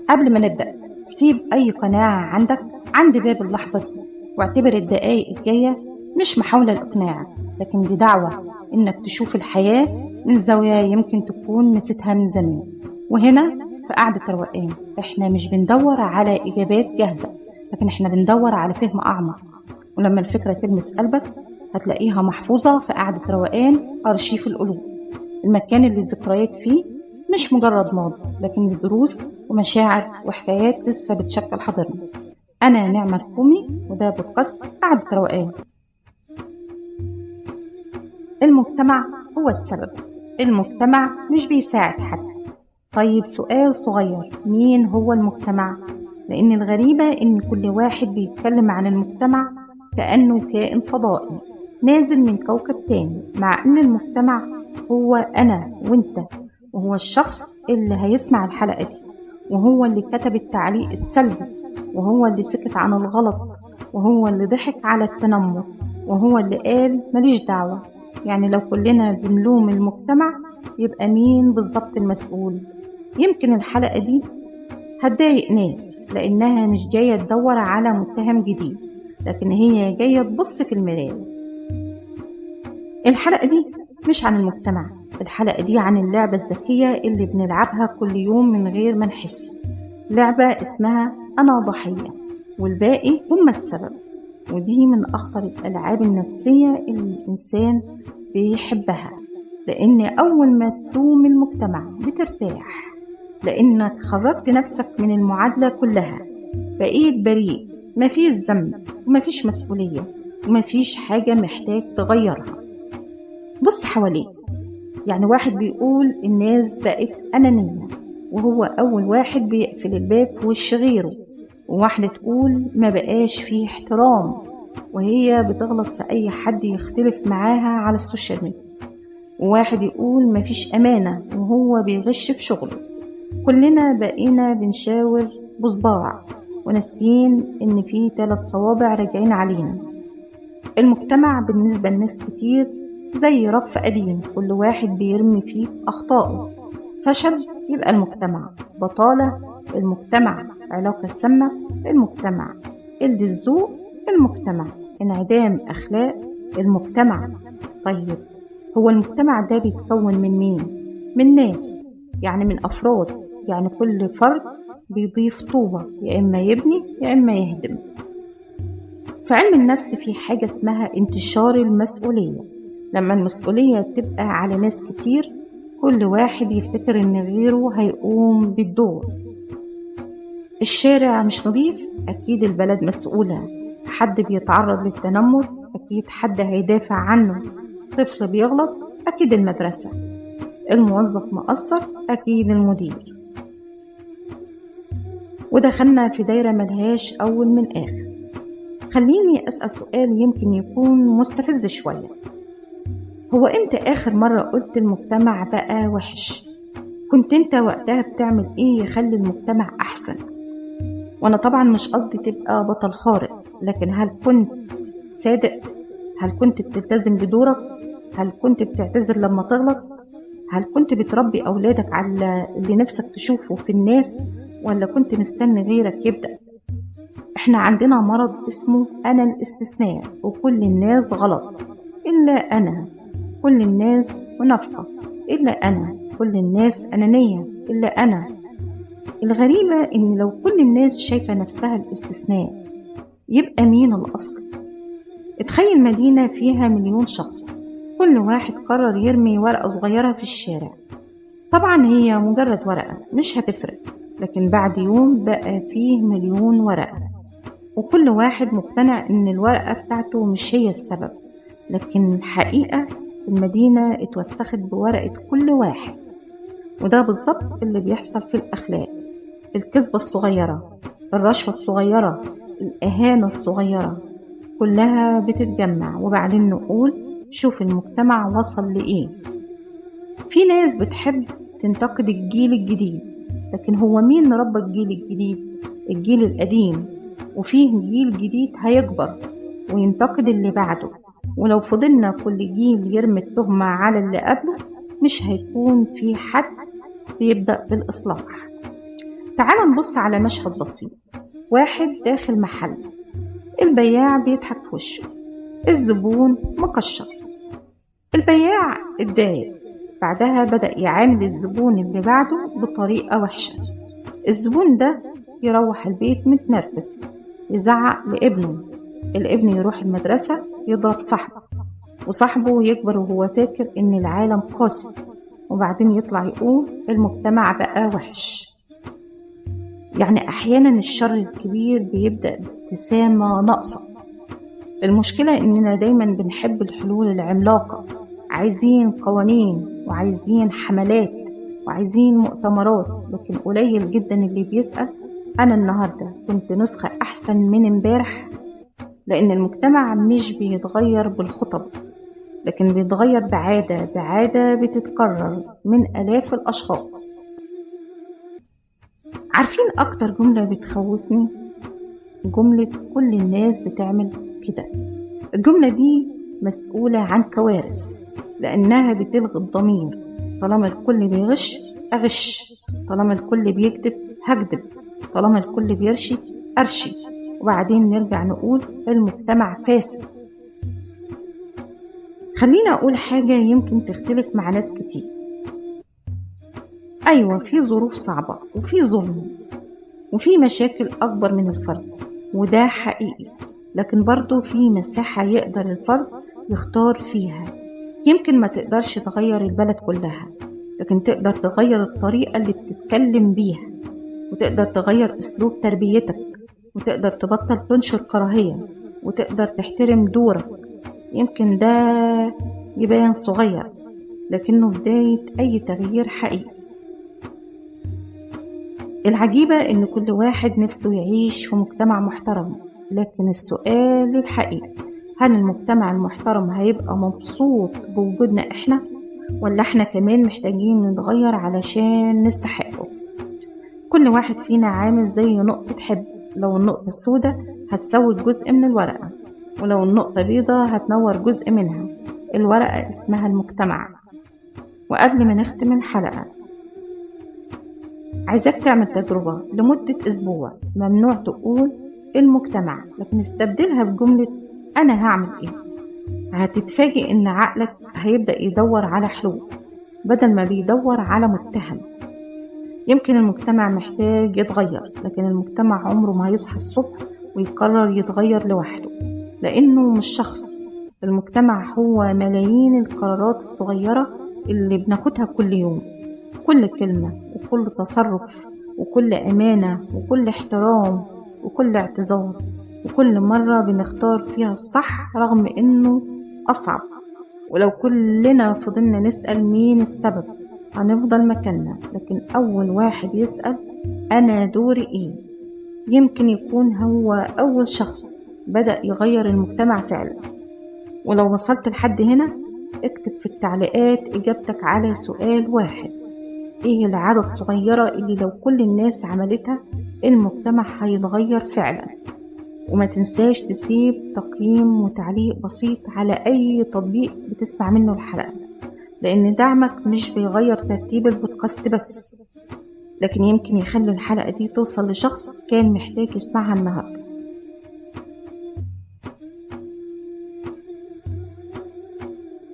قبل ما نبدأ، سيب أي قناعة عندك عند باب اللحظة دي، واعتبر الدقايق الجاية مش محاولة لإقناعك، لكن دي دعوة إنك تشوف الحياة من زاوية يمكن تكون نسيتها من زمان. وهنا في قعدة روقان إحنا مش بندور على إجابات جاهزة، لكن إحنا بندور على فهم أعمق. ولما الفكرة تلمس قلبك هتلاقيها محفوظة في قعدة روقان، أرشيف القلوب، المكان اللي الذكريات فيه مش مجرد ماضي، لكن دروس ومشاعر وحكايات لسه بتشكل حاضرنا. أنا نعمة الكومي، وده بودكاست قعدة روقان. المجتمع هو السبب، المجتمع مش بيساعد حد. طيب سؤال صغير، مين هو المجتمع؟ لأن الغريبة إن كل واحد بيتكلم عن المجتمع كأنه كائن فضائي نازل من كوكب تاني، مع إن المجتمع هو أنا وإنت، وهو الشخص اللي هيسمع الحلقة دي، وهو اللي كتب التعليق السلبي، وهو اللي سكت عن الغلط، وهو اللي ضحك على التنمر، وهو اللي قال ماليش دعوة. يعني لو كلنا بنلوم المجتمع يبقى مين بالظبط المسؤول؟ يمكن الحلقة دي هتضايق ناس لأنها مش جاية تدور على متهم جديد، لكن هي جاية تبص في المراية. الحلقة دي مش عن المجتمع، الحلقة دي عن اللعبة الذكية اللي بنلعبها كل يوم من غير ما نحس. لعبة اسمها أنا ضحية والباقي هم السبب، ودي من أخطر الألعاب النفسية اللي الإنسان بيحبها، لأن أول ما تلوم المجتمع بترتاح، لأنك خرجت نفسك من المعادلة كلها، بقيت بريء، مفيش ذنب ومفيش مسؤولية ومفيش حاجة محتاج تغيرها. بص حواليك، يعني واحد بيقول الناس بقت أنانية وهو أول واحد بيقفل الباب في وش غيره، وواحدة تقول ما بقاش فيه احترام وهي بتغلط في أي حد يختلف معاها على ال social media، وواحد يقول ما فيش أمانة وهو بيغش في شغله. كلنا بقينا بنشاور بصباع وناسيين إن في 3 صوابع راجعين علينا. المجتمع بالنسبة لناس كتير زي رف قديم، كل واحد بيرمي فيه أخطائه. فشل يبقى المجتمع، بطالة المجتمع، علاقة سامة المجتمع، قلة الذوق المجتمع، انعدام أخلاق المجتمع. طيب هو المجتمع ده بيتكون من مين؟ من ناس، يعني من أفراد، يعني كل فرد بيضيف طوبة، يا إما يبني يا إما يهدم. في علم النفس في حاجة اسمها انتشار المسؤولية. لما المسؤولية تبقى على ناس كتير، كل واحد يفتكر إن غيره هيقوم بالدور. الشارع مش نظيف، أكيد البلد مسؤولة. حد بيتعرض للتنمر، أكيد حد هيدافع عنه. طفل بيغلط، أكيد المدرسة. الموظف مقصر، أكيد المدير. ودخلنا في دايرة ملهاش أول من آخر. خليني أسأل سؤال يمكن يكون مستفز شوية، هو إمتى آخر مرة قلت المجتمع بقى وحش؟ كنت أنت وقتها بتعمل إيه يخلي المجتمع أحسن؟ وأنا طبعا مش قصدي تبقى بطل خارق، لكن هل كنت صادق؟ هل كنت بتلتزم بدورك؟ هل كنت بتعتذر لما تغلط؟ هل كنت بتربي أولادك على اللي نفسك تشوفه في الناس، ولا كنت مستني غيرك يبدأ؟ إحنا عندنا مرض اسمه أنا الاستثناء، وكل الناس غلط إلا أنا، كل الناس منافقة إلا أنا، كل الناس أنانية إلا أنا. الغريبة إن لو كل الناس شايفة نفسها الاستثناء، يبقى مين الأصل؟ اتخيل مدينة فيها 1,000,000 شخص، كل واحد قرر يرمي ورقة صغيرة في الشارع. طبعا هي مجرد ورقة مش هتفرق، لكن بعد يوم بقى فيه 1,000,000 ورقة، وكل واحد مقتنع إن الورقة بتاعته مش هي السبب، لكن الحقيقة المدينة اتوسخت بورقة كل واحد. وده بالظبط اللي بيحصل في الأخلاق. الكذبة الصغيرة، الرشوة الصغيرة، الإهانة الصغيرة، كلها بتتجمع، وبعدين نقول شوف المجتمع وصل لإيه. في ناس بتحب تنتقد الجيل الجديد، لكن هو مين ربى الجيل الجديد؟ الجيل القديم. وفيه جيل جديد هيكبر وينتقد اللي بعده، ولو فضلنا كل جيل يرمي التهمة على اللي قبله مش هيكون في حد بيبدأ بالإصلاح. تعال نبص على مشهد بسيط. واحد داخل محل، البياع بيضحك في وشه، الزبون مكشر، البياع اتضايق، بعدها بدأ يعامل الزبون اللي بعده بطريقة وحشة. الزبون ده يروح البيت متنرفز، يزعق لابنه، الابن يروح المدرسة يضرب صاحبه، وصاحبه يكبر وهو فاكر إن العالم قاسي، وبعدين يطلع يقول المجتمع بقى وحش. يعني أحيانا الشر الكبير بيبدأ بابتسامة ناقصة. المشكلة إننا دايما بنحب الحلول العملاقة، عايزين قوانين وعايزين حملات وعايزين مؤتمرات، لكن قليل جدا اللي بيسأل أنا النهاردة كنت نسخة أحسن من امبارح. لأن المجتمع مش بيتغير بالخطب، لكن بيتغير بعادة بتتكرر من آلاف الأشخاص. عارفين أكتر جملة بتخوفني؟ جملة كل الناس بتعمل كده. الجملة دي مسؤولة عن كوارث، لأنها بتلغي الضمير. طالما الكل بيغش أغش، طالما الكل بيكذب هكذب، طالما الكل بيرشي أرشي، وبعدين نرجع نقول المجتمع فاسد. خلينا أقول حاجة يمكن تختلف مع ناس كتير. أيوة، في ظروف صعبة وفي ظلم وفي مشاكل أكبر من الفرد، وده حقيقي، لكن برضو في مساحة يقدر الفرد يختار فيها. يمكن ما تقدرش تغير البلد كلها، لكن تقدر تغير الطريقة اللي بتتكلم بيها، وتقدر تغير أسلوب تربيتك، وتقدر تبطل تنشر كراهية، وتقدر تحترم دورك. يمكن ده يبان صغير، لكنه بداية أي تغيير حقيقي. العجيبة إن كل واحد نفسه يعيش في مجتمع محترم، لكن السؤال الحقيقي هل المجتمع المحترم هيبقى مبسوط بوجودنا إحنا، ولا إحنا كمان محتاجين نتغير علشان نستحقه؟ كل واحد فينا عامل زي نقطة حب، لو النقطة السوداء هتسود جزء من الورقة، ولو النقطة بيضة هتنور جزء منها. الورقة اسمها المجتمع. وقبل ما نختم الحلقة، عايزاك تعمل تجربة لمدة أسبوع، ممنوع تقول المجتمع، لكن استبدلها بجملة أنا هعمل إيه. هتتفاجئ إن عقلك هيبدأ يدور على حلول بدل ما بيدور على متهم. يمكن المجتمع محتاج يتغير، لكن المجتمع عمره ما هيصحى الصبح ويقرر يتغير لوحده، لأنه مش شخص. المجتمع هو ملايين القرارات الصغيرة اللي بناخدها كل يوم، كل كلمة وكل تصرف وكل أمانة وكل احترام وكل اعتذار، وكل مرة بنختار فيها الصح رغم إنه أصعب. ولو كلنا فضلنا نسأل مين السبب هنفضل مكاننا، لكن أول واحد يسأل أنا دوري إيه يمكن يكون هو أول شخص بدأ يغير المجتمع فعلا. ولو وصلت لحد هنا اكتب في التعليقات إجابتك على سؤال واحد: إيه العادة الصغيرة اللي لو كل الناس عملتها المجتمع هيتغير فعلا؟ وما تنساش تسيب تقييم وتعليق بسيط على أي تطبيق بتسمع منه الحلقة، لأن دعمك مش بيغير ترتيب البودكاست بس، لكن يمكن يخلي الحلقة دي توصل لشخص كان محتاج يسمعها النهاردة.